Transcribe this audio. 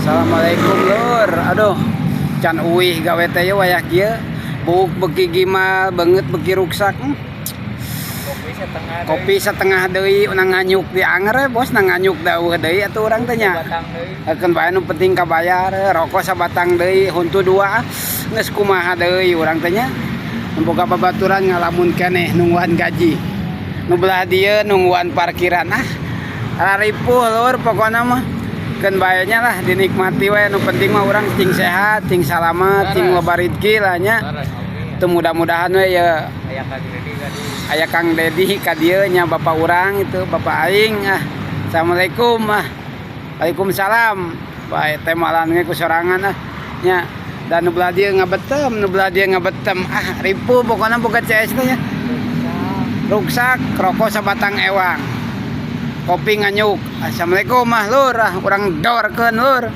Assalamualaikum, Lur. Aduh, can uih gawe teh ye wayah kieu. Buuk beuki gimal, beungeut beuki ruksak. Kopi setengah. Kopi setengah deui, unang nganyuk di anger we, Bos, nang nganyuk dauh deui atuh urang teh nya. Batang deui. Keun bae, nu penting kabayar, rokok sabatang deui, huntu dua, geus kumaha deui urang teh nya. Nu boga babaturan ngalamun keneh nungguan gaji. Nu belah dieu nungguan parkiran, ah. Raripuh, Lur, pokona mah. Keun bae nya lah, dinikmati we, nu penting mah urang cing sehat, cing salamet, cing loba rezeki lah nya. Amin. Teu mudah-mudahan we ya. Aya Kang Dedi tadi. Aya Kang Dedi ka dieu nya, bapak urang itu, bapak aing, ah. Assalamualaikum, ah. Waalaikumsalam. Bae teh malan ge ku sorangan, ah, nya. Dan nu belah dieu ngabetem, nu belah dieu ngabetem. Ah, ripuh pokona boga CS teh nya. Ruksak, rokok sabatang ewang. Kopi nganyuk. Assalamualaikum, ah, Lur, ah, urang dorkeun, Lur.